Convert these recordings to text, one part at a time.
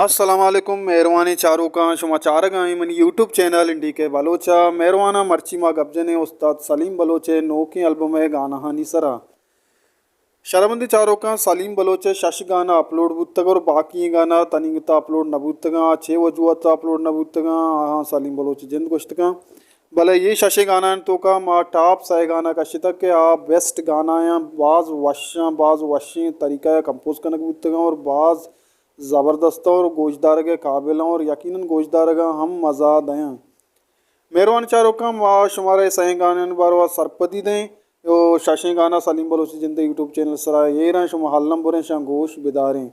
السلام علیکم، مہروانیں چاروکاں، شما چارگ ءَ ایں منی یوٹیوب چینل این ڈی کے بلوچ ءَ۔ مہرواناں، مرچی ما گپ جنیں استاد سلیم بلوچ ءِ نوکیں البم ءِ گانہانی سرا۔ شرمندیں چاروکاں، سلیم بلوچ ءِ شش گانا اپلوڈ بوتگ اور باقی گانا تنیگتا اپلوڈ نہ بوتگاں۔ آ چے وجوہات اپلوڈ نہ بوتگاں، آہاں سلیم بلوچ ءِ جند گوشتگاں۔ بلے اے ششیں گانایانی توکا ما ٹاپ سئے گانا کشتگ کہ آ بیسٹ گانایاں، باز وشاں، باز وشیں طریقہ ءَ کمپوز کنگ بوتگاں اور باز زبردست اور گوشدارگ ءِ قابل ایں اور یقیناً گوشدارگ ءَ ہم مزہ دیاں۔ مہروان چاروکاں، ما شمارا اے سئیں گانانی باروا سرپدی دیں۔ او ششیں گانا سلیم بلوچ ءِ جند ءِ یوٹیوب چینل سرا ایر ایں، شما الم بریں شاں گوش بداریں۔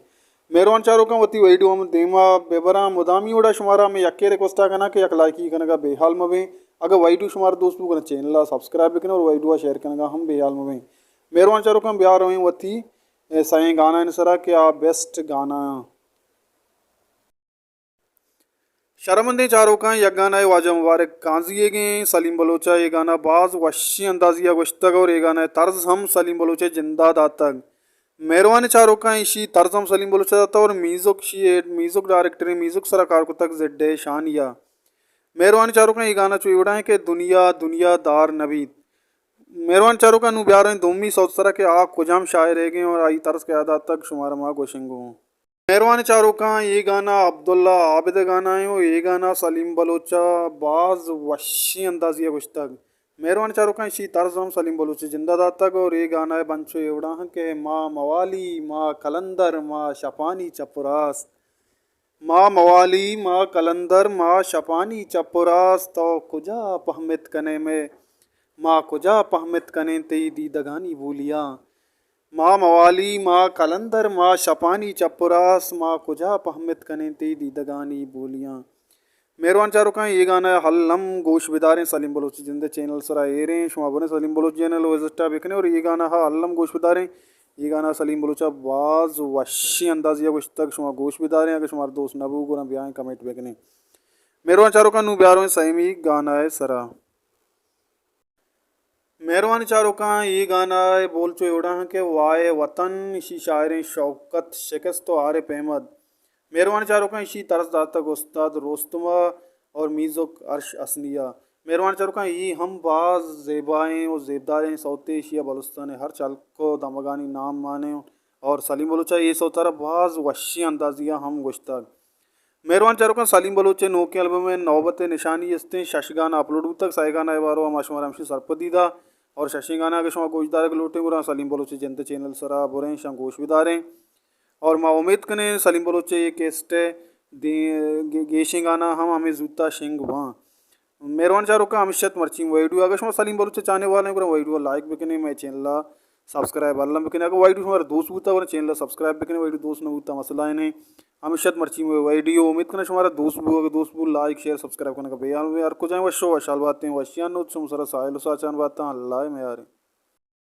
مہروان چاروکاں، وتی ویڈیو ہم دیما ببراں، مدامی وڑا شمارا ہمے یکے ریکویسٹ ءَ کناں کہ یک لائکی کنگا بے حال مبیں۔ اگہ ویڈیو شمارا دوست بو گڑا چینل ءَ سبسکرائب بکن اور ویڈیو ءَ شیئر کنگا ہم بے حال مبیں۔ مہروان چاروکاں، بیا رویں وتی اے سئیں گانانی سرا کہ آ بیسٹ گانا آں۔ شرمندیں چاروکاں، یک گانائے واجہ مبارک قاضی ئیگیں، سلیم بلوچ ءَ اے گانا باز وشیں اندازے ءَ گوشتگ اور اے گانا ءِ طرز ہم سلیم بلوچ ءِ جندا داتگ۔ مہروانیں چاروکاں، ایشی طرز ہم سلیم بلوچ ءَ داتگ اور میوزک شی، میوزک ڈائریکٹر میوزک سرا کار کتگ زڈ ءِ شانی ءَ۔ مہروانیں چاروکاں، اے گانا چو اے وڑا ایں کہ دنیا دنیا دار نہ بیت۔ مہروانیں چاروکاں، نوں بیا رویں دومی سوت سرا کہ آ کجام شاعر ئیگیں اور آئی طرز کیا داتگ، شمارا ما گوشیں گوں۔ مہروانیں چاروکاں، اے گانا عبداللہ عابد ءِ گانا ایں و اے گانا سلیم بلوچ ءَ باز وشیں اندازے ءَ گوشتگ۔ مہروانیں چاروکاں، ایشی طرز ہم سلیم بلوچ ءِ جند ءَ داتگ اور اے گانا ءِ بند چو اے وڑا ایں کہ ما موالی، ما قلندر، ما شپانی چپ و راست۔ ما موالی، ما قلندر، ما شپانی چپ و راست، تو کجا پہمت کنئے مئے، ما کجا پہمت کنیں تئی دیدگانی بولیاں۔ ما موالی، ما قلندر، ما شپانی چپ و راست، ما کجا پہمت کنیں تئی دیدگانی بولیاں۔ مہروان چاروکاں، اے گانا ءَ الم گوش بداریں، سلیم بلوچ ءِ جند ءِ چینل سرا ایریں، شما بریں سلیم بلوچ ءِ چینل ءَ وزٹ ءَ بکنیں اور اے گانا ءَ الم گوش بداریں۔ اے گانا سلیم بلوچ ءَ باز وشیں اندازے ءَ گوشتگ، شما گوش بداریں، اگہ شمارا دوست نہ بو گڑا بیائیں کمنٹ بکنیں۔ مہروان چاروکاں، نوں بیا رویں سیمی گانا ءِ سرا۔ مہروانیں چاروکاں، اے گانا ءِ بول چو اے وڑا ایں کہ وائے وطن، ایشی شاعریں شوکت شکست و عارف احمد۔ مہروانیں چاروکاں، ایشی طرز داتگ استاد روستم ءَ اور میوزک ارش حسنی ءَ۔ مہروانیں چاروکاں، اے ہم باز زیبائیں و زیبداریں سوتے، ایشی ءَ بلوچستان ءِ ہرچ ہلک و دمگانی نام مانیں اور سلیم بلوچ ءَ اے سوت ءَ را باز وشیں اندازے ءَ ہم گوشتگ۔ مہروان چاروکاں، سلیم بلوچ ءِ نوکیں البم ءِ نوبت ءِ نشانی استیں، شش گانا اپلوڈ بوتگ، سئے گانا ءِ باروا ما شمارا ہمشی سرپدی دا اور ششیں گانا اگہ شما گوش دارگ لوٹیں گڑا سلیم بلوچ ءِ جند ءِ چینل سرا بریں، شاں گوش بداریں اور ما امیت کنیں سلیم بلوچ ءِ اے کیسٹ ءِ دے-، گے-، گیشیں گانا ہم ہمے زوتا شنگ باں۔ مہروان چاروکاں، ہمیش ات مرچی ویڈیو۔ اگہ شما سلیم بلوچ ءِ چاہنے والے گڑا ویڈیو لائک بکنیں، مئے چینل ءَ سبسکرائب الم بکنیں۔ اگہ ویڈیو شمارا دوست بوتا گڑا چینل ءَ سبسکرائب بکنیں، ویڈیو دوست نہ بوتا مسئلہ ئے نیں۔ ہمیش ات مرچی ویڈیو، امید کناں شمارا دوست بو، اگہ دوست بو لائک شیئر سبسکرائب کنگا بے حال مبیں۔ ہر کجا ایں وش و وشحال باتیں، وشیانی نود شمے سرا ساہیل و ساچان باتاں، اللہ ءِ میاریں۔